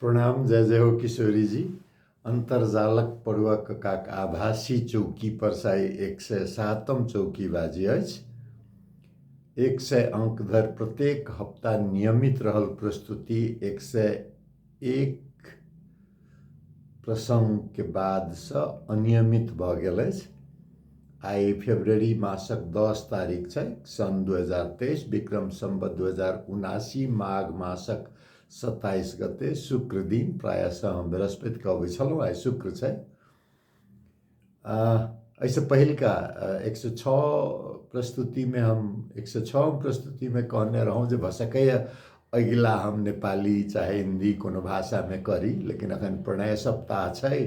प्रणाम, जय जय हो किशोरी जी। अन्तर्जालक पढ़ुआ ककाक आभासी चौकी पर साइ 107म चौकीबाजी अछि। 100 अंक धरि प्रत्येक हप्ता नियमित रहल प्रस्तुति 101 प्रसङ्गके बादसँ अनियमित भऽ गेल अछि। आइ फरवरी मासक 10 तारीख छै, सन् 2023, विक्रम सम्वत 2079, माघ मासक 27 गते, शुक्र दिन। प्रायः हम बृहस्पति के अबै छलहुँ, आइ शुक्र छै। एहिसँ पहिलका 106 प्रस्तुतिमे हम 106 प्रस्तुतिमे कहने रहौँ जे भऽ सकैए अगिला हम नेपाली चाहे हिन्दी कोनो भाषामे करी, लेकिन अखन प्रणय सप्ताह छै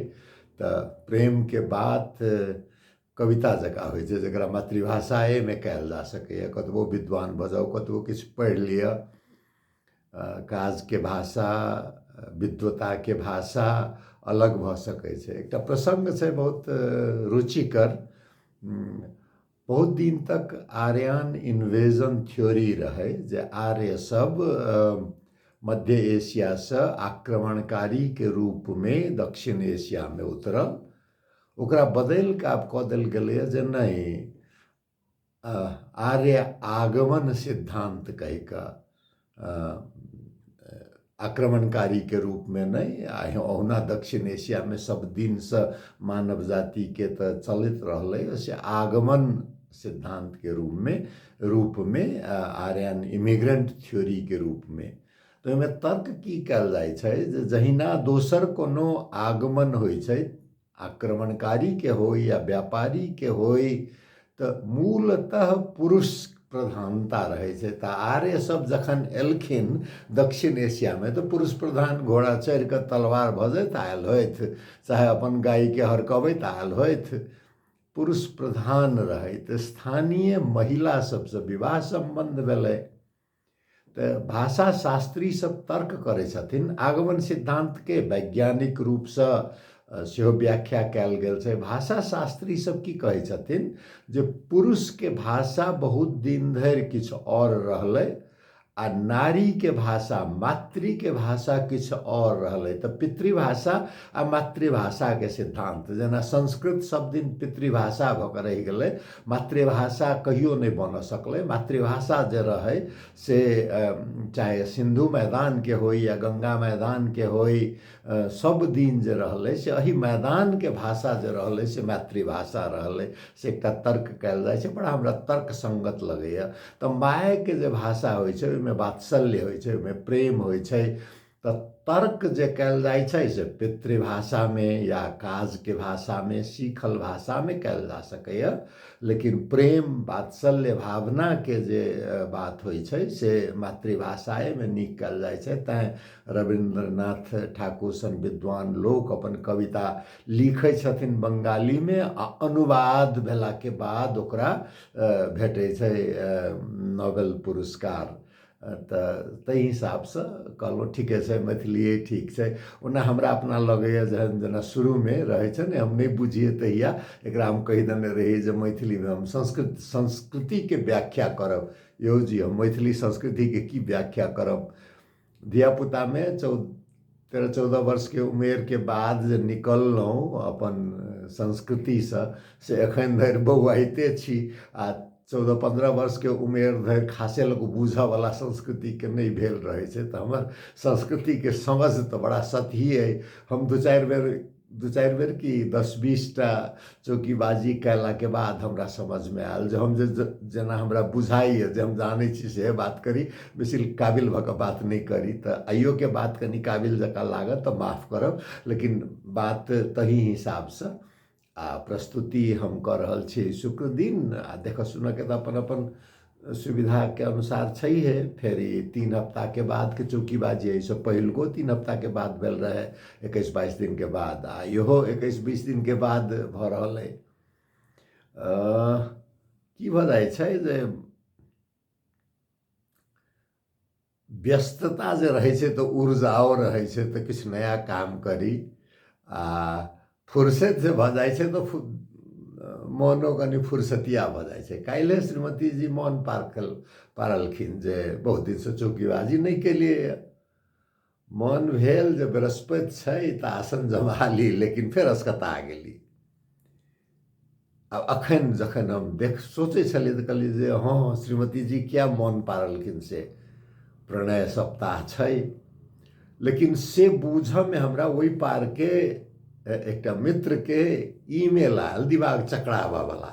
तऽ प्रेमके बात कविता जकाँ होइ छै जकरा मातृभाषाएमे कयल जा सकैए। कतबो विद्वान भऽ जाउ, कतबो किछु पढ़ि लिअ, काजके भाषा, विद्वताके भाषा अलग भऽ सकै छै। एकटा प्रसङ्ग छै बहुत रुचिकर। बहुत दिन तक आर्यन इन्वेजन थ्योरी रहै जे आर्य सब मध्य एशियासँ आक्रमणकारीके रूपमे दक्षिण एशियामे उतरल। ओकरा बदलि कऽ आब कऽ देल गेलैए जे नहि, आर्य आगमन सिद्धान्त कहि कऽ आक्रमणकारीके रूपमे नहि, आ ओहुना दक्षिण एशियामे सब दिनसँ मानव जातिके तऽ चलैत रहलै, से आगमन सिद्धान्तके रूपमे आर्यन इमिग्रेंट थ्योरीके रूपमे। तऽ ओहिमे तर्क की कयल जाइ छै जे जहिना दोसर कोनो आगमन होइ छै, आक्रमणकारीके होइ या व्यापारीके होइ, तऽ मूलतः पुरुष प्रधानता रहै छै। तऽ आर्य सब जखन एलखिन दक्षिण एशियामे तऽ पुरुष प्रधान, घोड़ा चढ़ि कऽ तलवार भजैत आयल होथि, चाहे अपन गायके हरकबैत आयल होथि, पुरुष प्रधान रहै। तऽ स्थानीय महिला सबसँ विवाह सम्बन्ध भेलै। तऽ भाषा शास्त्री सब तर्क करै छथिन, आगमन सिद्धान्तके वैज्ञानिक रूपसँ सेहो व्याख्या कयल गेल छै। भाषा शास्त्री सब की कहै छथिन जे पुरुषके भाषा बहुत दिन धरि किछु आओर रहलै आ नारीके भाषा, मातृके भाषा किछु आओर रहलै। तऽ पितृभाषा आ मातृभाषाके सिद्धान्त, जेना संस्कृत सब दिन पितृभाषा भऽ कऽ रहि गेलै, मातृभाषा कहियो नहि बनऽ सकलै। मातृभाषा जे रहै से चाहे सिन्धु मैदानके होइ या गंगा मैदानके होइ, सब दिन जे रहलै से एहि मैदानके भाषा जे रहलै से मातृभाषा रहलै, से एकटा तर्क कयल जाइ छै। बड़ा हमरा तर्क सङ्गत लगैए। तऽ मायके जे भाषा होइ छै ओहिमे वात्सल्य होइ छै, ओहिमे प्रेम होइ छै। तऽ तर्क जे कयल जाइ छै से पितृभाषामे या काजके भाषामे, सीखल भाषामे कयल जा सकैए, लेकिन प्रेम वात्सल्य भावनाके जे बात होइ छै से मातृभाषाएमे नीक कयल जाइ छै। तैँ रवीन्द्रनाथ ठाकुर सन विद्वान लोक अपन कविता लिखै छथिन बंगालीमे आ अनुवाद भेलाके बाद ओकरा भेटै छै नोबेल पुरस्कार। तऽ ताहि हिसाबसँ कहलहुँ ठीके छै, मैथिलिए ठीक छै। ओना हमरा अपना लगैए जहन जेना शुरूमे रहै छै ने, हम नहि बुझियै तहिया, एकरा हम कहि देने रहियै जे मैथिलीमे हम संस्कृत संस्कृतिके व्याख्या करब। यौ जी, हम मैथिली संस्कृतिके की व्याख्या करब? धियापुतामे 13-14 वर्षके उमेरके बाद जे निकललहुँ अपन संस्कृतिसँ, से एखन धरि बौआइते छी। आ 14-15 वर्षके उमेर धरि खासे लोक बूझऽवला संस्कृतिके नहि भेल रहै छै। तऽ हमर संस्कृतिके समझ तऽ बड़ा सतही अइ। हम दू चारि बेर कि 10-20 टा चौकीबाजी कयलाके बाद हमरा समझमे आयल जे हम जे जेना हमरा बुझाइए, जे हम जानै छी सेहे बात करी, बेसी काबिल भऽ कऽ बात नहि करी। तऽ आइयोके बात कनि काबिल जकाँ लागत तऽ माफ करब, लेकिन बात तही हिसाबसँ। आ प्रस्तुति हम कऽ रहल छी शुक्र दिन, आ देखऽ सुनऽके तऽ अपन अपन सुविधाके अनुसार छैहे। फेर ई 3 हफ्ताके बादके चौकीबाजी, एहिसँ पहिलुको 3 हफ्ताके बाद भेल रहै, 21-22 दिनके बाद, आ इहो 21-20 दिनके बाद भऽ रहल अइ। की भऽ जाइ छै जे व्यस्तता जे रहै छै तऽ ऊर्जाओ रहै छै तऽ किछु नया काम करी, आ फुर्सत जे भऽ जाइ छै तऽ मोनो कनि फुर्सतिया भऽ जाइ छै। काल्हिए श्रीमतीजी मोन पारलखिन जे बहुत दिनसँ चौकीबाजी नहि केलियै। मन भेल जे बृहस्पति छै तऽ आसन जमा ली, लेकिन फेर अस्कता गेली। आब अखन जखन हम देख सोचै छलियै तऽ कहलियै जे हँ, श्रीमती जी किया मन पारलखिन, से प्रणय सप्ताह छै। लेकिन से बूझऽमे हमरा ओहि पारके एकटा मित्रके ईमेल आयल दिमाग चकराबऽवला।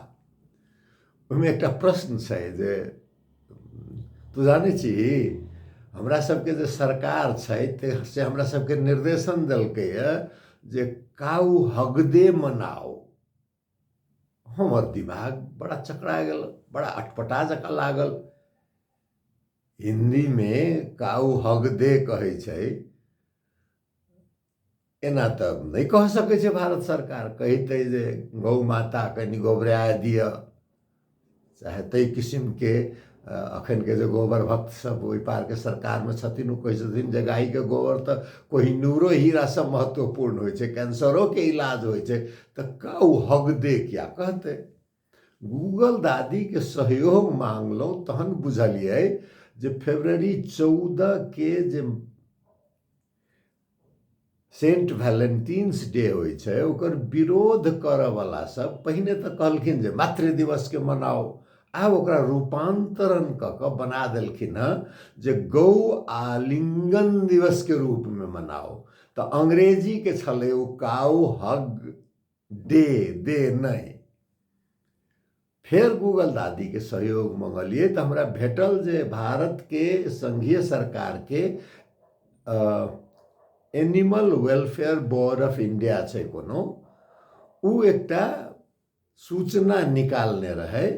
ओहिमे एकटा प्रश्न छै जे तू जानै छी, हमरा सबके जे सरकार छै से हमरा सबके निर्देशन देलकैए जे काउ हगदे मनाउ। हमर दिमाग बड़ा चकरा गेल, बड़ा अटपटा जकाँ लागल। हिन्दीमे काउ हग दे कहै छै, एना तऽ नहि कह सकै छै भारत सरकार। कहितै जे गौ माता कनि गोबरा दिअ, चाहे ताहि किसिमके। अखनके जे गोबर भक्त सब ओहि पारके सरकारमे छथिन, ओ कहै छथिन जे गायके गोबर तऽ कोहिनूरो हीरासँ महत्वपूर्ण होइ छै, कैंसरोके इलाज होइ छै, तऽ काउ हग दे किया कहतै? गूगल दादीके सहयोग मांगलहुँ तहन बुझलियै जे फरवरी 14 के जे सेंट वैलेंटीन्स डे होइ छै, ओकर विरोध करऽवला सब पहिने तऽ कहलखिन जे मातृ दिवसके मनाउ, आब ओकरा रूपान्तरण कऽ कऽ बना देलखिन हँ जे गौ आलिंगन दिवसके रूपमे मनाउ। तऽ अंग्रेजीके छलै ओ काउ हग डे, दे नहि। फेर गूगल दादीके सहयोग मङ्गलियै तऽ हमरा भेटल जे भारतके संघीय सरकारके animal welfare board of India छै कोनो, ओ एकटा सूचना निकालने रहै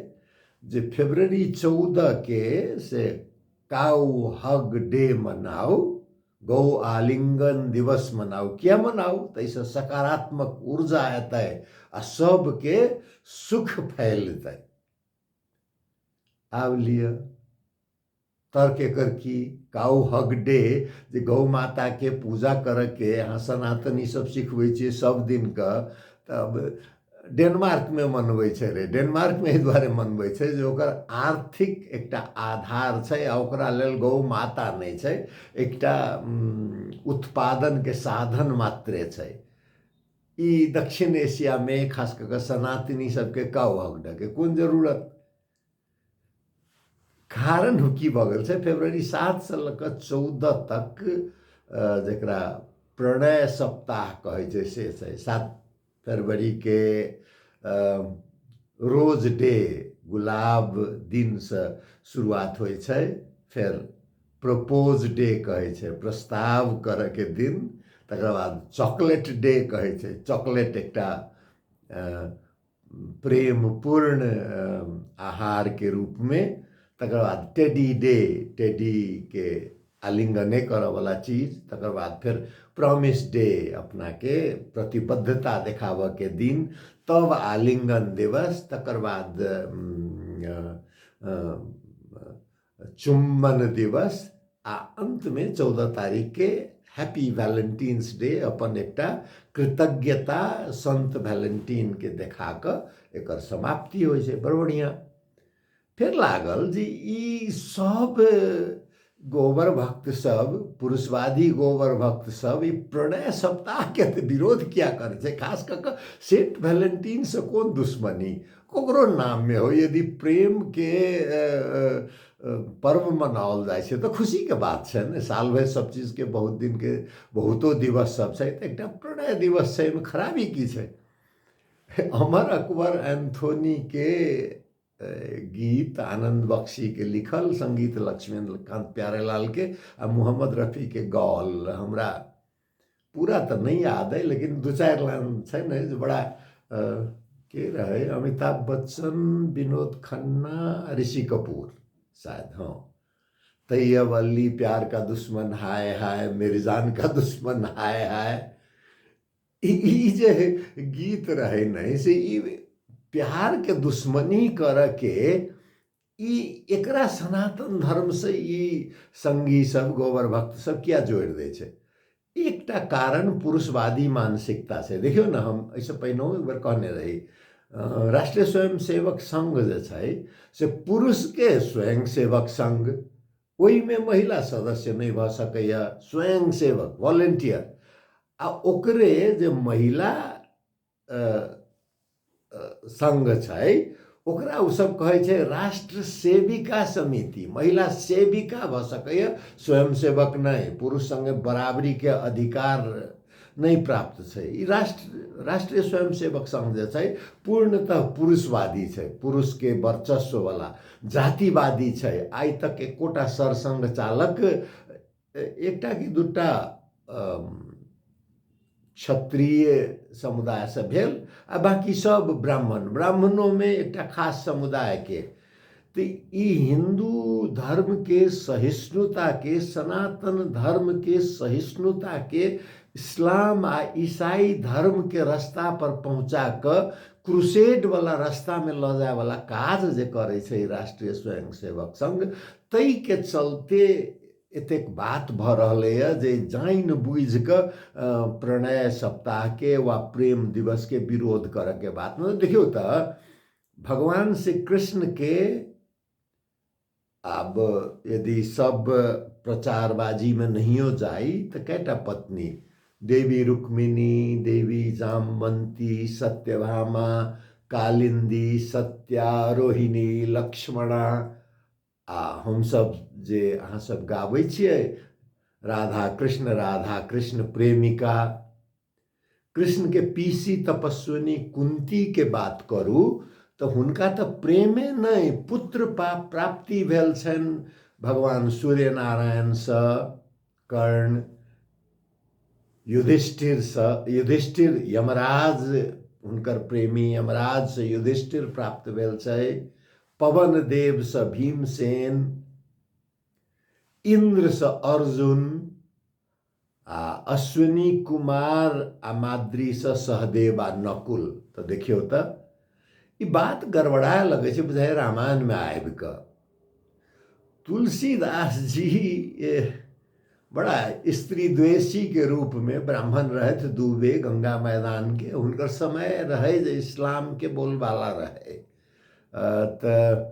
जे फरवरी 14 के से काउ हग डे मनाउ, गौ आलिंगन दिवस मनाउ। किया मनाउ? ताहिसँ सकारात्मक ऊर्जा एतै आ सबके सुख फैलतै। आब लिअ तर्क एकर की? काउ हग डे जे गौ माताके पूजा करऽके अहाँ सनातनी सब सिखबै छियै सब दिनके, तब डेनमार्कमे मनबै छै रे। डेनमार्कमे एहि दुआरे मनबै छै जे ओकर आर्थिक एकटा आधार छै आ ओकरा लेल गौ माता नहि छै, एकटा उत्पादनके साधन मात्रे छै। ई दक्षिण एशियामे खास कऽ कऽ सनातनी सबके काउ हग डे कोन जरूरत? कारण की भऽ गेल छै, फरवरी 7सँ लऽ कऽ 14 तक जकरा प्रणय सप्ताह कहै छै से छै। 7 फरवरीके रोज डे, गुलाब दिनसँ शुरुआत होइ छै। फेर प्रपोज डे कहै छै, प्रस्ताव करऽके दिन। तकर बाद चॉकलेट डे कहै छै, चॉकलेट एकटा प्रेमपूर्ण आहारके रूपमे। तकर बाद टेडी डे, टेडीके आलिंगने करऽवला चीज। तकर बाद फेर प्रॉमिस डे, अपनाके प्रतिबद्धता देखाबऽके दिन। तब आलिंगन दिवस, तकर बाद चुम्बन दिवस आ अन्तमे 14 तारीखके हैप्पी वैलेंटीन्स डे, अपन एकटा कृतज्ञता संत वैलेंटीनके देखा कऽ एकर समाप्ति होइ छै। बड़ बढ़िआँ। फेर लागल जे ई सब गोबर भक्त सब, पुरुषवादी गोबर भक्त सब ई प्रणय सप्ताहके तऽ विरोध किया करै छै? खास कऽ कऽ सेंट वैलेंटीनसँ कोन दुश्मनी? ककरो नाममे हो, यदि प्रेमके पर्व मनाओल जाइ छै तऽ खुशीके बात छै ने। साल भरि सब चीजके बहुत दिनके बहुतो दिवस सब छै, तऽ एकटा प्रणय दिवस छै, एहिमे खराबी की छै? अमर अकबर एंथोनीके गीत, आनन्द बख्शीके लिखल, सङ्गीत लक्ष्मीकान्त प्यारेलालके आ मोहम्मद रफीके गाओल। हमरा पूरा तऽ नहि याद अइ, लेकिन दू चारि लाइन छै ने जे बड़ा के रहै, अमिताभ बच्चन, विनोद खन्ना, ऋषि कपूर शायद। हँ, तैयब अली प्यार का दुश्मन हाय हाय, मेरी जान का दुश्मन हाय हाय। ई जे गीत रहै ने, से ई प्यारके दुश्मनी करऽके ई एकरा सनातन धर्मसँ ई सङ्गी सब, गोबर भक्त सब किया जोड़ि दै छै? एकटा कारण पुरुषवादी मानसिकता छै। देखियौ ने, हम एहिसँ पहिनहुँ एक बेर कहने रही, राष्ट्रीय स्वयंसेवक संघ जे छै से पुरुषके स्वयंसेवक संघ, ओहिमे महिला सदस्य नहि भऽ सकैए, स्वयं सेवक वॉलेंटियर। आ ओकरे जे महिला संघ छै ओकरा ओसभ कहै छै राष्ट्र सेविका समिति। महिला सेविका भऽ सकैए, स्वयंसेवक नहि, पुरुष सङ्गे बराबरीके अधिकार नहि प्राप्त छै। ई राष्ट्रीय स्वयंसेवक संघ जे छै पूर्णतः पुरुषवादी छै, पुरुषके वर्चस्ववला जातिवादी छै। आइ तक एकोटा सरसंघ चालक एकटा कि दूटा क्षत्रिय समुदायसँ भेल आ बाँकी सब ब्राह्मण, ब्राह्मणोमे एकटा खास समुदायके। तऽ ई हिन्दू धर्मके सहिष्णुताके, सनातन धर्मके सहिष्णुताके इस्लाम आ ईसाई धर्मके रास्ता पर पहुँचा कऽ क्रुसेडवला रास्तामे लऽ जायवला काज जे करै छै राष्ट्रीय स्वयंसेवक संघ, ताहिके चलते एतेक बात भऽ रहलैए जे जानि बुझिकऽ प्रणय सप्ताहके वा प्रेम दिवसके विरोध करऽके बात। देखियौ तऽ भगवान श्री कृष्णके आब यदि सब प्रचारबाजीमे नहियो जाइ तऽ कएटा पत्नी, देवी रुक्मिणी, देवी जामवंती, सत्यभामा, कालिन्दी, सत्या, रोहिणी, लक्ष्मणा, आ हमसभ जे अहाँसभ गाबै छियै राधा कृष्ण राधा कृष्ण प्रेमिका, कृष्णके पीसी तपस्विनी कुंतीके बात करू तऽ हुनका तऽ प्रेमे नहि पुत्र प्राप्ति भेल छनि भगवान सूर्य नारायणसँ, कर्ण युधिष्ठिरसँ, युधिष्ठिर यमराज हुनकर प्रेमी यमराजसँ युधिष्ठिर प्राप्त भेल छै, पवन देवसँ भीमसेन, इन्द्रसँ अर्जुन, आ अश्विनी कुमार आ माद्रीसँ सहदेव आ नकुल। तऽ देखियौ तऽ ई बात गड़बड़ाए लगै छै बुझाइ रामायणमे आबि कऽ। तुलसीदास जी बड़ा स्त्री द्वेषी के रूप में ब्राह्मण रहथि दूबे गंगा मैदान के, हुनकर समय रहै जे इस्लाम के बोलबाला रहै, तऽ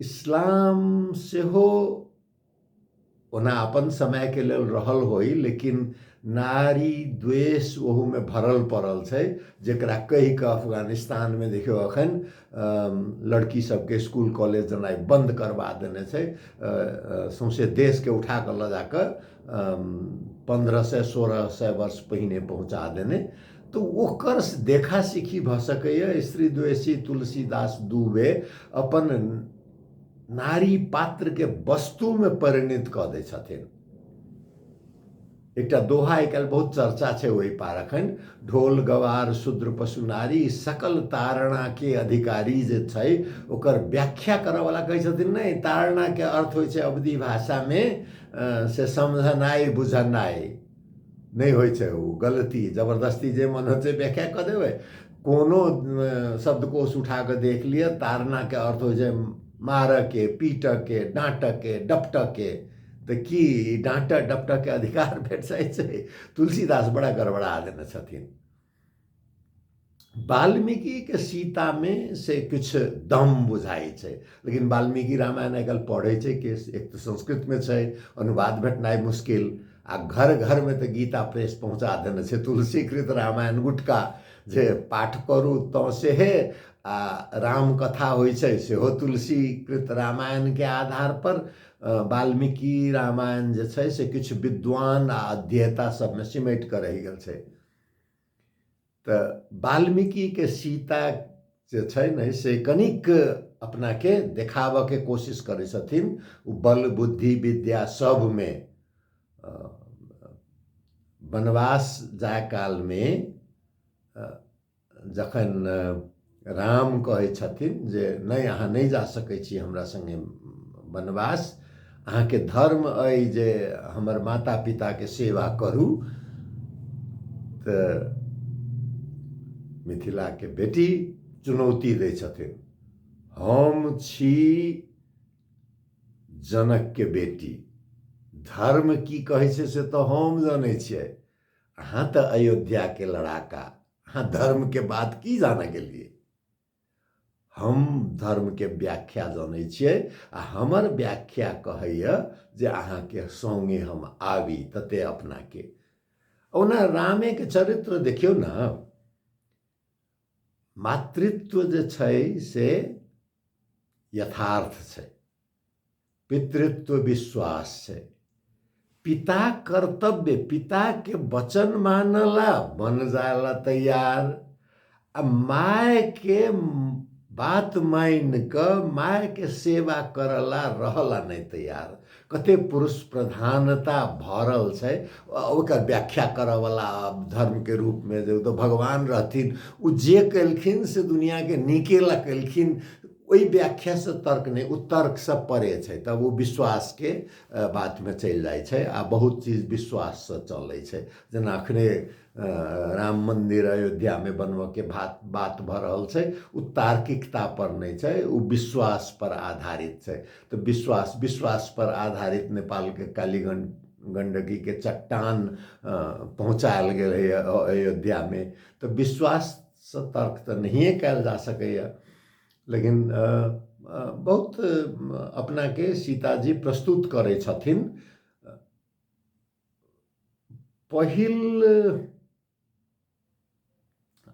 इस्लाम सेहो ओना अपन समयके लेल रहल होइ, लेकिन नारी द्वेष ओहूमे भरल पड़ल छै, जकरा कहि कऽ अफगानिस्तानमे देखियौ एखन लड़की सबके स्कूल कॉलेज जेनाइ बन्द करबा देने छै, सौँसे देशके उठा कऽ लऽ जाकऽ 1500-1600 वर्ष पहिने पहुँचा देने। तऽ ओकर देखा सीखी भऽ सकैए। स्त्री द्वेषी तुलसीदास दूबे अपन नारी पात्रके वस्तुमे परिणित कऽ दै छथिन। एकटा दोहा आइ काल्हि बहुत चर्चा छै ओहि पार एखन, ढोल गवार शूद्र पशु नारी सकल तारणाके अधिकारी जे छै ओकर व्याख्या करऽवला कहै छथिन नहि, तारणाके अर्थ होइ छै अवधि भाषामे से समझनाइ बुझनाइ नहि होइ छै, ओ गलती जबरदस्ती जे मन होइ छै व्याख्या कऽ देबै। कोनो शब्दकोश उठा कऽ देख लिअ, तारणाके अर्थ होइ छै मारऽके, पीटऽके, डाँटऽके, डपटऽके। तऽ की डाँटऽ डपटऽके अधिकार भेट जाइ छै? तुलसीदास बड़ा गड़बड़ा देने छथिन। वाल्मीकिके सीतामे से किछु दम बुझाइ छै, लेकिन वाल्मीकि रामायण आइ काल्हि पढ़ै छै कि एक तऽ संस्कृतमे छै, अनुवाद भेटनाइ मुश्किल, आ घर घरमे तऽ गीता प्रेस पहुँचा देने छै तुलसीकृत रामायण गुटका, जे पाठ करू तऽ सेहे, आ रामकथा होइ छै सेहो तुलसीकृत रामायणके आधारपर। वाल्मीकि रामायण जे छै से किछु विद्वान आ अध्येता सबमे सिमटि कऽ रहि गेल छै। तऽ वाल्मीकिके सीता जे छै ने से कनिक अपनाके देखाबऽके कोशिश करै छथिन, ओ बल बुद्धि विद्या सबमे। वनवास जाय कालमे जखन राम कहै छथिन जे नहि अहाँ नहि जा सकै छी हमरा सङ्गे वनवास, अहाँके धर्म अइ जे हमर माता पिताके सेवा करू, तऽ मिथिलाके बेटी चुनौती दै छथिन, हम छी जनकके बेटी, धर्म की कहै छै से तऽ हम जनै छियै, अहाँ तऽ अयोध्याके लड़ाका, अहाँ धर्मके बात की जानऽ गेलियै? हम धर्मके व्याख्या जनै छियै आ हमर व्याख्या कहैए जे अहाँके सङ्गे हम आबी तते अपनाके। ओना रामेके चरित्र देखियौ ने, मातृत्व जे छै से यथार्थ छै, पितृत्व विश्वास छै। पिता कर्तव्य, पिताके वचन मानला बन जाला तैयार, आ मायके बात मानि कऽ मायके सेवा करला रहला नहि तैयार। कते पुरुष प्रधानता भरल छै। ओकर व्याख्या करऽवला धर्मके रूपमे जे तऽ भगवान रहथिन, ओ जे केलखिन से दुनिआँके नीके ला केलखिन, ओहि व्याख्यासँ तर्क नहि, ओ तर्कसँ परे छै। तब ओ विश्वासके बातमे चलि जाइ छै आ बहुत चीज विश्वाससँ चलै छै। जेना अखने राम मन्दिर अयोध्यामे बनबऽके बात भऽ रहल छै, ओ तार्किकता पर नहि छै, ओ विश्वास पर आधारित छै। तऽ विश्वास पर आधारित नेपालके काली गण्डकीके चट्टान पहुँचायल गेल अयोध्यामे, तऽ विश्वाससँ तर्क तऽ नहिए कयल जा सकैए। लेकिन बहुत अपनाके सीताजी प्रस्तुत करै छथिन। पहिल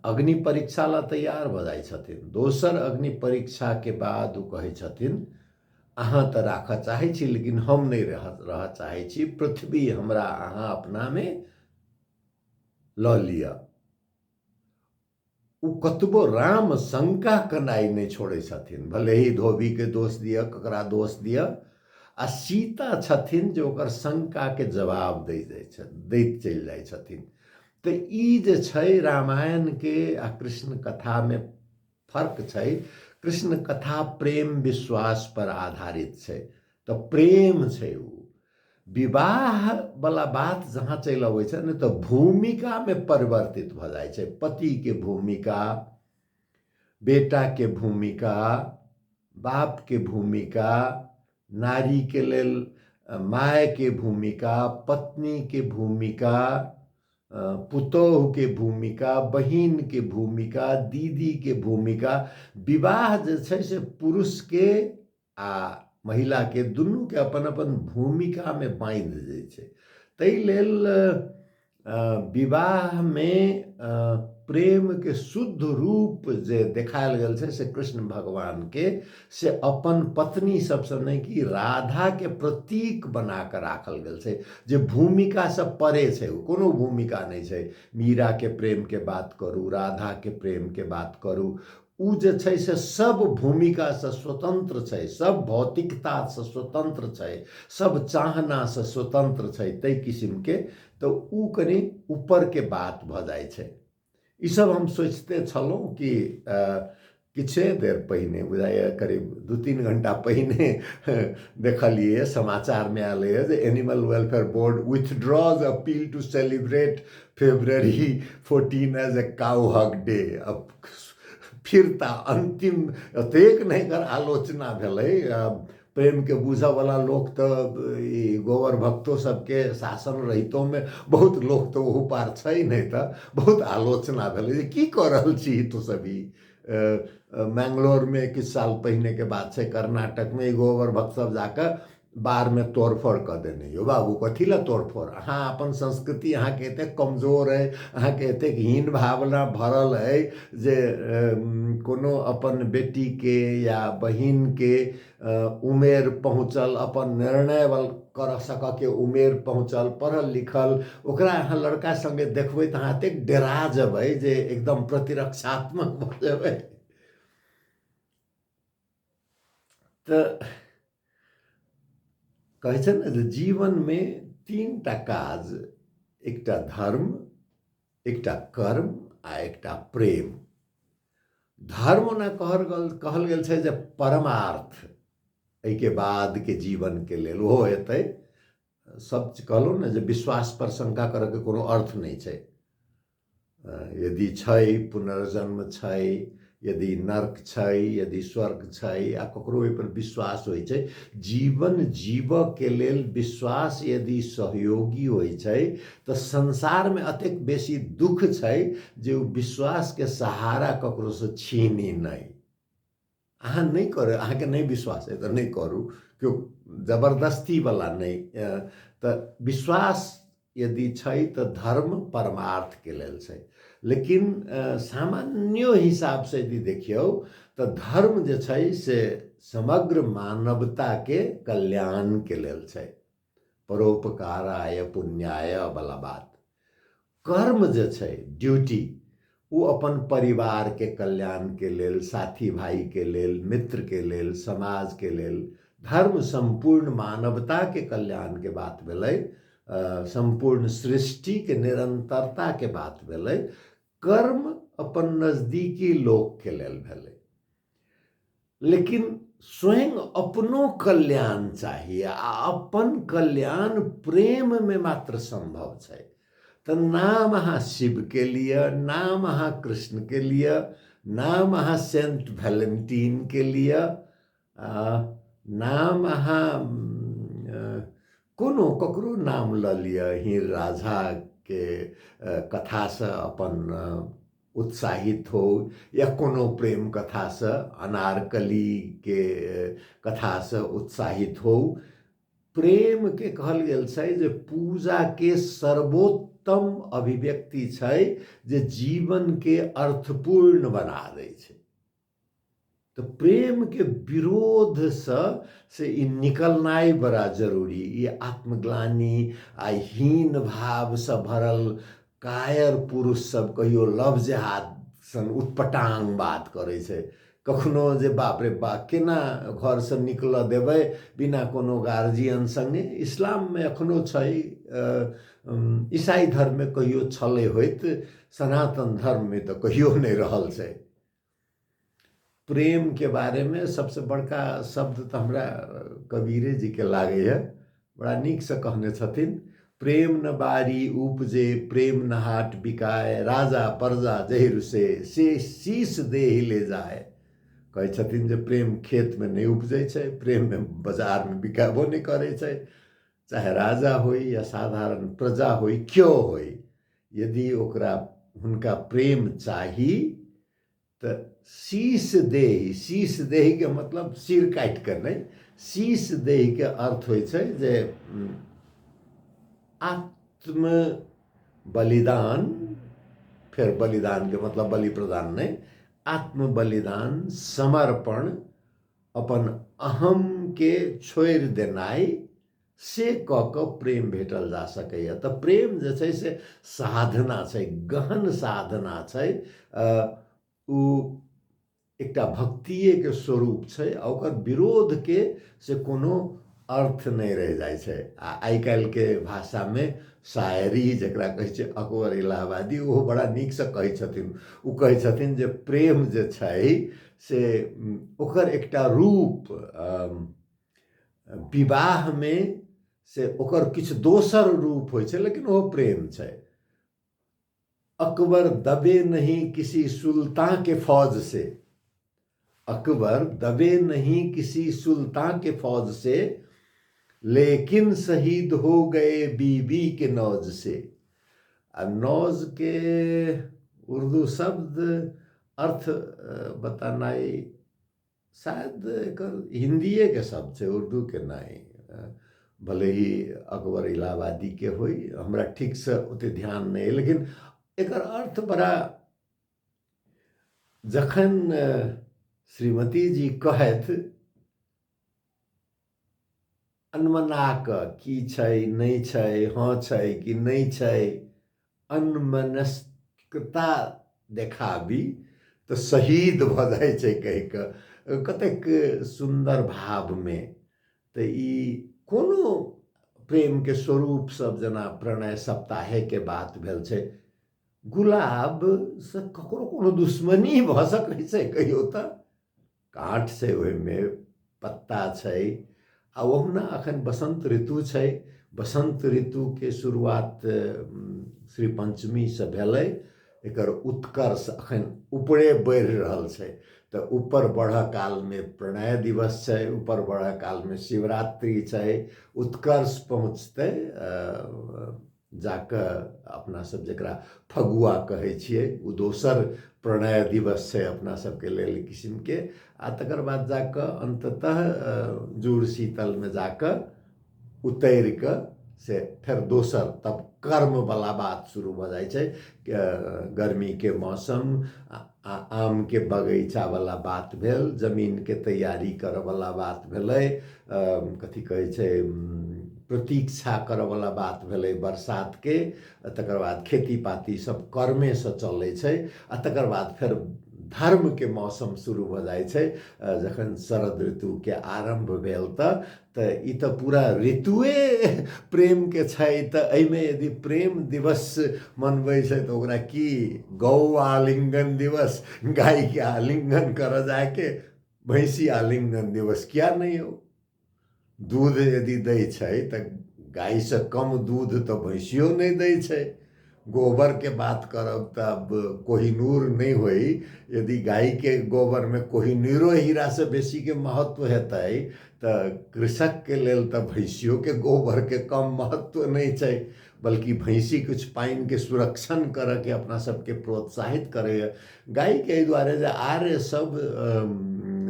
अग्नि परीक्षा ला तैयार भऽ जाइ छथिन, दोसर अग्नि परीक्षाके बाद ओ कहै छथिन अहाँ तऽ राखऽ चाहै छी लेकिन हम नहि रहऽ चाहै छी, पृथ्वी हमरा अहाँ अपनामे लऽ लिअ। ओ कतबो राम शंका केनाइ नहि छोड़ै छथिन, भले ही धोबीके दोष दिअ, ककरा दोष दिअ, आ सीता छथिन जे ओकर शंकाके जवाब दै जाइ छथि, दैत चलि जाइ छथिन। तऽ ई जे छै रामायणके आ कृष्ण कथामे फर्क छै। कृष्ण कथा प्रेम विश्वास पर आधारित छै, तऽ प्रेम छै ओ। विवाह वाला बात जहाँ चलि अबै छै ने तऽ भूमिकामे परिवर्तित भऽ जाइ छै। पतिके भूमिका, बेटाके भूमिका, बापके भूमिका, नारीके लेल मायके भूमिका, पत्नीके भूमिका, पुतोहुके भूमिका, बहिनके भूमिका, दीदीके भूमिका। विवाह जे छै से पुरुषके आ महिलाके दुनूके अपन अपन भूमिकामे बान्हि दै छै। ताहि लेल विवाहमे प्रेमके शुद्ध रूप जे देखायल गेल छै से कृष्ण भगवानके, से अपन पत्नी सबसँ नहि कि राधाके प्रतीक बना कऽ राखल गेल छै, जे भूमिकासँ परे छै। ओ कोनो भूमिका नहि छै। मीराके प्रेमके बात करू, राधाके प्रेमके बात करू, ओ जे छै से सब भूमिकासँ स्वतन्त्र छै, सब भौतिकतासँ स्वतन्त्र छै, सब चाहनासँ स्वतन्त्र छै, ताहि किसिमके। तऽ ओ कनि ऊपरके बात भऽ जाइ छै। ईसब हम सोचिते छलहुँ कि किछे देर पहिने, बुझाइए करीब 2-3 घंटा पहिने देखलियै समाचारमे आयल जे animal welfare board withdraws appeal to celebrate February 14 as a cow hug day. अब फिरता अन्तिम एतेक नहि एकर आलोचना भेलै। प्रेमके बुझऽवला लोक तऽ ई गोबर भक्तो सबके शासन रहितोमे बहुत लोक तऽ ओहू पार छै नहि, तऽ बहुत आलोचना भेलै जे की कऽ रहल छी तू सब। ई मैंगलोरमे किछु साल पहिनेके बात छै, कर्नाटकमे ई गोबर भक्त सब जाकऽ बारमे तोड़फोड़ कऽ देने। यौ बाबू, कथी लए तोड़फोड़? अहाँ अपन संस्कृति अहाँके एतेक कमजोर अइ, अहाँके एतेक हीन भावना भरल अइ जे कोनो अपन बेटीके या बहिनके उमेर पहुँचल, अपन निर्णय करऽ सकऽके उमेर पहुँचल, पढ़ल लिखल, ओकरा अहाँ लड़का सङ्गे देखबै तऽ अहाँ एतेक डरा जेबै जे एकदम प्रतिरक्षात्मक भऽ जेबै। तऽ कहै छै ने जे जीवनमे 3 टा काज, एकटा धर्म, एकटा कर्म आ एकटा प्रेम। धर्म ओना कहल गेल छै जे परमार्थ, एहिके बादके जीवनके लेल ओहो हेतै। सब कहलहुँ ने जे विश्वास पर शंका करऽके कोनो अर्थ नहि छै। यदि छै पुनर्जन्म छै, यदि नर्क छै, यदि स्वर्ग छै, आ ककरो ओहिपर विश्वास होइ छै, जीवन जीवऽके लेल विश्वास यदि सहयोगी होइ छै तऽ संसारमे एतेक बेसी दुःख छै जे ओ विश्वासके सहारा ककरोसँ छीनी नहि। अहाँ नहि करै, अहाँके नहि विश्वास अइ तऽ नहि करू, केओ जबरदस्तीवला नहि। तऽ विश्वास यदि छै तऽ धर्म परमार्थके लेल छै, लेकिन सामान्यो हिसाबसँ यदि देखियौ तऽ धर्म जे छै से समग्र मानवताके कल्याणके लेल छै, परोपकाराय पुण्याय वाला बात। कर्म जे छै ड्यूटी, ओ अपन परिवारके कल्याणके लेल, साथी भाईके लेल, मित्रके लेल, समाजके लेल। धर्म सम्पूर्ण मानवताके कल्याणके बात भेलै, सम्पूर्ण सृष्टिके निरन्तरताके बात भेलै। कर्म अपन नजदीकी लोकके लेल भेलै, लेकिन स्वयं अपनो कल्याण चाही, आ अपन कल्याण प्रेममे मात्र सम्भव छै। तऽ नाम अहाँ शिवके लिअ, नाम अहाँ कृष्णके लिअ, नाम अहाँ सेंट वैलेंटीनके लिअ, नाम अहाँ कोनो ककरो नाम लऽ लिअ, हीर राझाके कथासँ अपन उत्साहित हो या कोनो प्रेम कथासँ, अनारकलीके कथासँ उत्साहित हो। प्रेमके कहल गेल छै जे पूजाके सर्वोत्तम अभिव्यक्ति छै जे जीवनके अर्थपूर्ण बना दै छै। तऽ प्रेमके विरोधसँ से ई निकलनाइ बड़ा जरूरी। ई आत्मग्लानि आ हीन भावसँ भरल कायर पुरुष सब कहियो लव जेहाद सन उटपटांग बात करै छै, कखनो जे बाप रे बाप केना घरसँ निकलऽ देबै बिना कोनो गार्जियन सङ्गे। इस्लाममे एखनो छै, ईसाई धर्ममे कहियो छलै होइत, सनातन धर्ममे तऽ कहियो नहि रहल छै। प्रेमके बारेमे सबसँ बड़का शब्द तऽ हमरा कबीरे जीके लागैए, बड़ा नीकसँ कहने छथिन, प्रेम न बारी उपजे प्रेम न हाट बिकाए, राजा प्रजा जहि रुसे से शीश देहि ले जाए। कहै छथिन जे प्रेम खेतमे नहि उपजै छै, प्रेममे बाजारमे बिकाबो नहि करै छै, चाहे राजा होइ या साधारण प्रजा होइ, केओ होइ, यदि ओकरा हुनका प्रेम चाही तऽ शीश देहि, शीश देहिके मतलब सिर काटि कऽ नहि, शीश देहिके अर्थ होइ छै जे आत्म बलिदान, फेर बलिदानके मतलब बलि प्रदान नहि, आत्म बलिदान, समर्पण, अपन अहमके छोड़ि देनाइ, से कऽ कऽ प्रेम भेटल जा सकैए। तऽ प्रेम जे छै से साधना छै, गहन साधना छै, ओ एकटा भक्तिएके स्वरूप छै, आ ओकर विरोधके से कोनो अर्थ नहि रहि जाइ छै। आ आइ काल्हिके भाषामे शायरी जकरा कहै छै अकबर इलाहाबादी, ओहो बड़ा नीकसँ कहै छथिन। ओ कहै छथिन जे प्रेम जे छै से ओकर एकटा रूप विवाहमे से ओकर किछु दोसर रूप होइ छै, लेकिन ओहो प्रेम छै। अकबर दबे नहीं किसी सुल्तान के फौज से, अकबर दबे नहीं किसी सुल्तान के फौज से, लेकिन शहीद हो गए बीबी के नौज से। आ नौज के उर्दू शब्द अर्थ बतानाइ शायद एकर हिन्दिएके शब्द छै, उर्दूके नहि, भले ही अकबर इलाहाबादीके होइ, हमरा ठीकसँ ओतेक ध्यान नहि, लेकिन एकर अर्थ बड़ा, जखन श्रीमती जी कहथि अनमना कऽ की छै नहि छै, हँ छै कि नहि छै, अनमनस्कता देखाबी तऽ शहीद भऽ जाइ छै कहि कऽ, कतेक सुन्दर भावमे। तऽ ई कोनो प्रेमके स्वरूप सब जेना प्रणय सप्ताहेके बात भेल छै, गुलाबसँ ककरो कोनो दुश्मनी भऽ सकै छै कहियो? तऽ काँट छै ओहिमे, पत्ता छै। आ ओहुना अखन बसन्त ऋतु छै, बसन्त ऋतुके शुरुआत श्री पञ्चमीसँ भेलै, एकर उत्कर्ष अखन ऊपरे बढ़ि रहल छै। तऽ ऊपर बढ़ऽ कालमे प्रणय दिवस छै, ऊपर बढ़ऽ कालमे शिवरात्रि छै, उत्कर्ष पहुँचतै जाकऽ अपना सब जकरा फगुआ कहै छियै, ओ दोसर प्रणय दिवस छै अपना सबके लेल किसिमके। आ तकर बाद जाकऽ अन्ततः जुड़ शीतलमे जाकऽ उतरि कऽ से फेर दोसर तब कर्मवला बात शुरू भऽ जाइ छै। गर्मीके मौसम, आमके बगैचावला बात भेल, जमीनके तैयारी करऽवला बात भेलै, कथी कहै छै, प्रतीक्षा करऽवला बात भेलै बरसातके। तकर बाद खेती पाती सब कर्मेसँ चलै छै। आ तकर बाद फेर धर्मके मौसम शुरू भऽ जाइ छै जखन शरद ऋतुके आरम्भ भेल। तऽ ई तऽ पूरा ऋतुए प्रेमके छै। तऽ एहिमे यदि प्रेम दिवस मनबै छै तऽ ओकरा की गौ आलिंगन दिवस, गायके आलिंगन करऽ जायके, भैँसी आलिंगन दिवस किया नहि हो? दूध यदि दै छै तऽ गायसँ कम दूध तऽ भैँसियो नहि दै छै। गोबरके बात करब तऽ आब कोहिनूर नहि होइ, यदि गायके गोबरमे कोहिनूरो हीरासँ बेसीके महत्व हेतै तऽ कृषकके लेल तऽ भैँसियोके गोबरके कम महत्व नहि छै। बल्कि भैँसी किछु पानिके सुरक्षण करऽके अपना सबके प्रोत्साहित करैए। गायके एहि दुआरे जे आर्य सब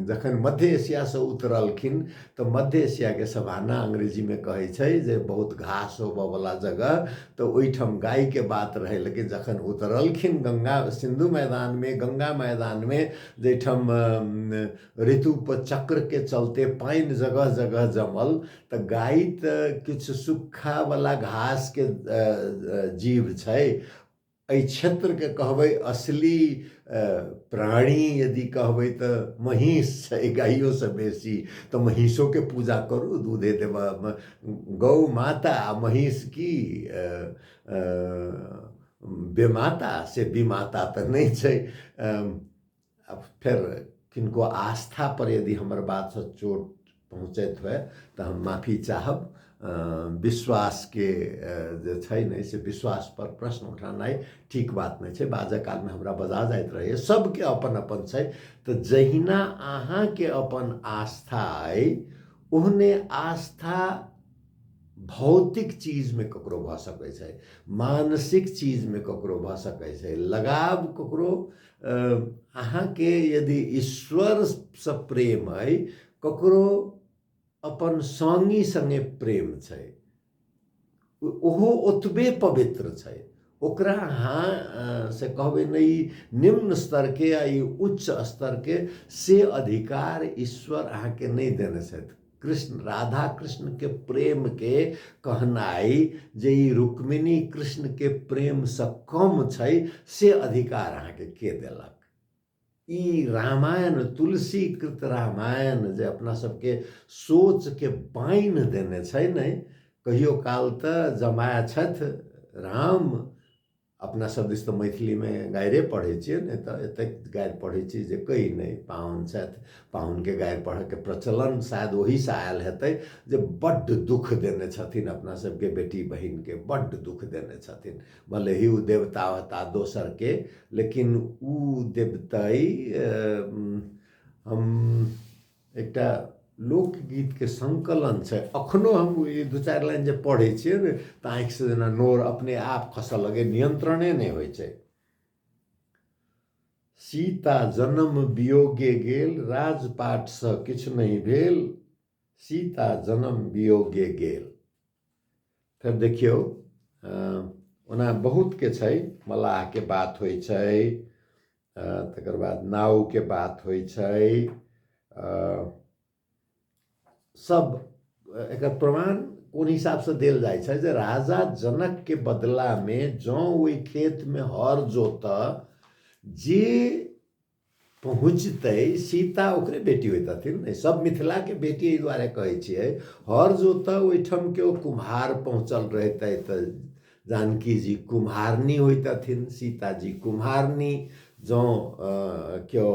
जखन मध्य एशियासँ उतरलखिन तऽ मध्य एशियाके सवाना अंग्रेजीमे कहै छै जे बहुत घास होबऽवला जगह, तऽ ओहिठाम गायके बात रहै। लेकिन जखन उतरलखिन गंगा सिन्धु मैदानमे, गंगा मैदानमे, जाहिठाम ऋतु चक्रके चलते पानि जगह जगह जमल, तऽ गाय तऽ किछु सुक्खावला घासके जीव छै। एहि क्षेत्रके कहबै असली प्राणी यदि कहबै तऽ महीँस छै, गाइयोसँ बेसी। तऽ महीँसोके पूजा करू, दूधे देबऽ गौ माता। आ महीँस की बेमाता? से विमाता तऽ नहि छै। आ फेर किनको आस्थापर यदि हमर बातसँ चोट पहुँचैत हुए तऽ हम माफी चाहब। विश्वासके जे छै ने, से विश्वासपर प्रश्न उठेनाइ ठीक बात नहि छै। बाजऽ कालमे हमरा बजा जाइत रहैए। सबके अपन अपन छै। तऽ जहिना अहाँके अपन आस्था अइ, ओहने आस्था भौतिक चीजमे ककरो भऽ सकै छै, मानसिक चीजमे ककरो भऽ सकै छै, लगाव ककरो। अहाँके यदि ईश्वरसँ प्रेम अइ, ककरो अपन सङ्गी सङ्गे प्रेम छै, ओहो ओतबे पवित्र छै। ओकरा अहाँ से कहबै नहि ई निम्न स्तरके आ ई उच्च स्तरके, से अधिकार ईश्वर अहाँके नहि देने छथि। कृष्ण राधा कृष्णके प्रेमके कहनाइ जे ई रुक्मिणी कृष्णके प्रेमसँ कम छै, से अधिकार अहाँके के देलक? ई रामायण, तुलसीकृत रामायण जे अपना सबके सोचके बान्हि देने छै ने। कहियो काल तऽ जमाय छथि राम, अपना सब दिस तऽ मैथिलीमे गाइरे पढ़ै छियै ने, तऽ एतेक गारि पढ़ै छी जे कहि नहि। पाहुन छथि, पाहुनके गारि पढ़ऽके प्रचलन शायद ओहीसँ आयल हेतै जे बड्ड दुःख देने छथिन अपना सबके बेटी बहिनके, बड्ड दुःख देने छथिन। भले ही ओ देवता होता दोसरके, लेकिन ओ देवतै। हम एकटा लोकगीतके सङ्कलन छै, अखनो हम ई दू चारि लाइन जे पढ़ै छियै ने तऽ आँखिसँ जेना नोर अपने आप खसऽ लगै, नियन्त्रणे नहि होइ छै। सीता जनम वियोगे गेल, राजपाटसँ किछु नहि भेल, सीता जनम वियोगे गेल। फेर देखियौ, ओना बहुतके छै, मलाहके बात होइ छै, तकर बाद नावके बात होइ छै, सब। एकर प्रमाण कोन हिसाबसँ देल जाइ छै जे राजा जनकके बदलामे जँ ओहि खेतमे हर जोतऽ जे पहुँचतै, सीता ओकरे बेटी होइतथिन ने। सब मिथिलाके बेटी एहि दुआरे कहै छियै। हर जोतऽ ओहिठाम केओ कुम्हार पहुँचल रहितै तऽ जानकी जी कुम्हारनी होइतथिन, सीताजी कुम्हारनी। जँ केओ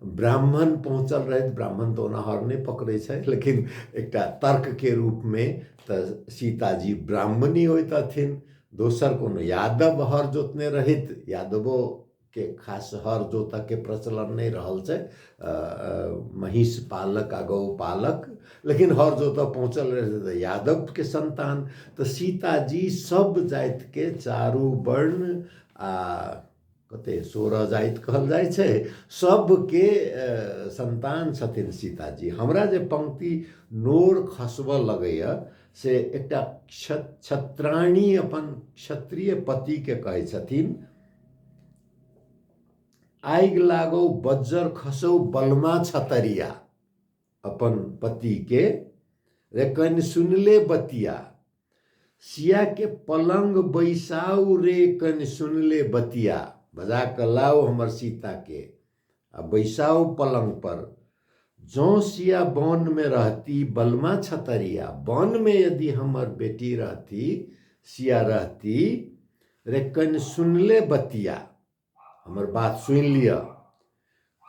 ब्राह्मण पहुँचल रहैत, ब्राह्मण तऽ ओना हर नहि पकड़ै छै, लेकिन एकटा तर्कके रूपमे, तऽ सीताजी ब्राह्मणी होइतथिन। दोसर कोनो यादव हर जोतने रहैत, यादवो के खास हर जोतऽके प्रचलन नहि रहल छै, महीँस पालक आ गौ पालक, लेकिन हर जोतऽ पहुँचल रहै तऽ यादवके सन्तान। तऽ सीताजी सब जातिके चारू वर्ण आ कते 16 जाति कहल जाइ छै, सबके सन्तान छथिन सीताजी। हमरा जे पंक्ति नोर खसबऽ लगैए से एकटा क्षत्राणी अपन क्षत्रिय पतिके कहै छथिन, आगि लागौ बज्जर खसौ बलमा छतरिया, अपन पतिके रे कनि सुनले बतिया, सिया के पलंग बैसाउ रे कनि सुनले बतिया, बजा कऽ लाउ हमर सीता के आ बैसाउ पलंग पर, जँ सिया वन में रहती बलमा छतरिया, वन में यदि हमर बेटी रहती सिया रहती रे कनि सुनले बतिया, हमर बात सुनि लिअ,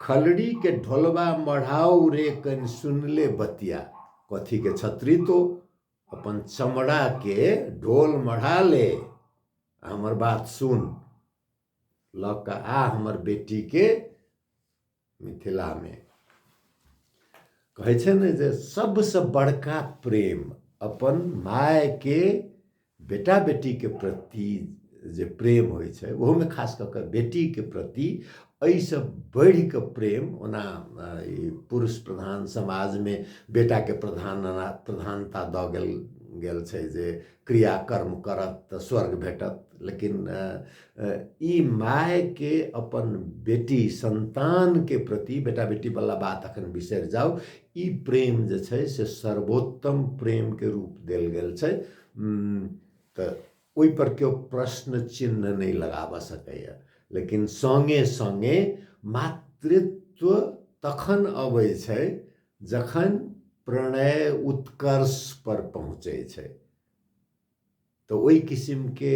खलड़ी के ढोलबा मढ़ाउ रे कनि सुनले बतिया, कथी के छतरी तो अपन चमड़ा के ढोल मढ़ा ले, हमर बात सुन, लऽ कऽ आ हमर बेटीके मिथिलामे। कहै छै ने जे सबसँ बड़का प्रेम अपन मायके बेटा बेटीके प्रति जे प्रेम होइ छै, ओहोमे खास कऽ कऽ बेटीके प्रति एहिसँ बढ़िकऽ प्रेम, ओना ई पुरुष प्रधान समाजमे बेटाके प्रधानता दऽ गेल छै जे क्रियाकर्म करत तऽ स्वर्ग भेटत, लेकिन ई मायके अपन बेटी सन्तानके प्रति, बेटा बेटीवला बात अखन बिसरि जाउ, ई प्रेम जे छै से सर्वोत्तम प्रेमके रूप देल गेल छै। तऽ ओहिपर केओ प्रश्न चिन्ह नहि लगाबऽ सकैए। लेकिन सङ्गे सङ्गे मातृत्व तखन अबै छै जखन प्रणय उत्कर्ष पर पहुँचै छै। तऽ ओहि किसिमके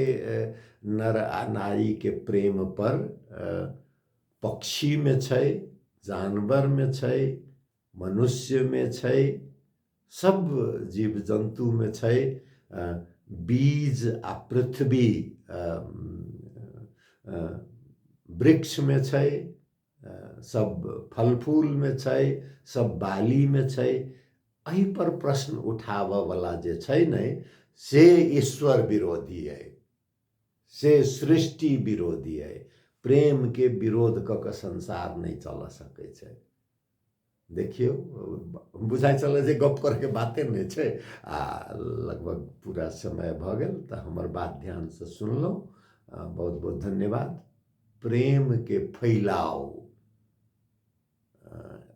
नर आ नारीके प्रेम पर पक्षीमे छै, जानवरमे छै, मनुष्यमे छै, सब जीव जन्तुमे छै, बीज आ पृथ्वी वृक्षमे छै, सब फल फूलमे छै, सब बालीमे छै। एहिपर प्रश्न उठाबऽवला जे छै ने से ईश्वर विरोधी अइ, से सृष्टि विरोधी अइ। प्रेमके विरोध कऽ कऽ संसार नहि चलऽ सकै छै। देखियौ, बुझाइ छलै जे गप करैके बाते नहि छै आ लगभग पूरा समय भऽ गेल। तऽ हमर बात ध्यानसँ सुनलहुँ, बहुत बहुत धन्यवाद। प्रेमके फैलाउ,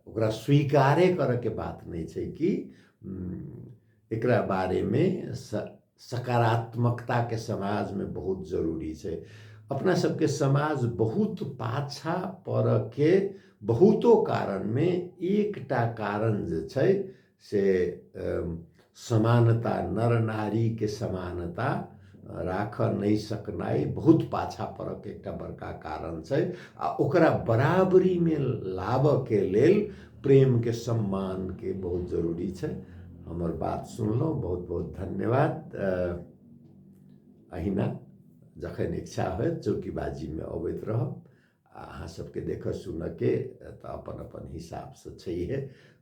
ओकरा स्वीकारे करऽके बात नहि छै कि एकरा बारेमे सकारात्मकताके समाजमे बहुत जरूरी छै। अपना सबके समाज बहुत पाछा पड़ऽके बहुतो कारणमे एकटा कारण जे छै से समानता, नर नारीके समानता राखऽ नहि सकनाइ बहुत पाछा पड़ऽके एकटा बड़का कारण छै। आ ओकरा बराबरीमे लाबऽके लेल प्रेमके सम्मानके बहुत जरूरी छै। हमर बात सुनलहुँ, बहुत बहुत धन्यवाद। अहिना जखन इच्छा होयत चौकीबाजीमे अबैत रहब आ अहाँ सबके देखऽ सुनऽके तऽ अपन अपन हिसाबसँ छैहे।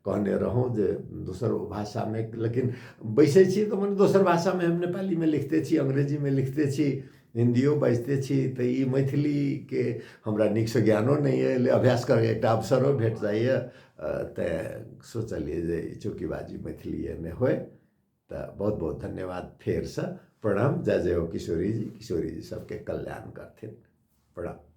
कहने रहौँ जे दोसर भाषामे, लेकिन बैसै छी तऽ मने दोसर भाषामे हम नेपालीमे लिखते छी, अंग्रेजीमे लिखते छी, हिन्दियो बाजिते छी, तऽ ई मैथिलीके हमरा नीकसँ ज्ञानो नहि अइ, अभ्यास करैके एकटा अवसरो भेट जाइए, तेँ सोचलियै जे ई चौकीबाजी मैथिलीएमे होइ। तऽ बहुत बहुत धन्यवाद, फेरसँ प्रणाम। जय जय हो किशोरी जी, किशोरी जी सबके कल्याण करथिन। प्रणाम।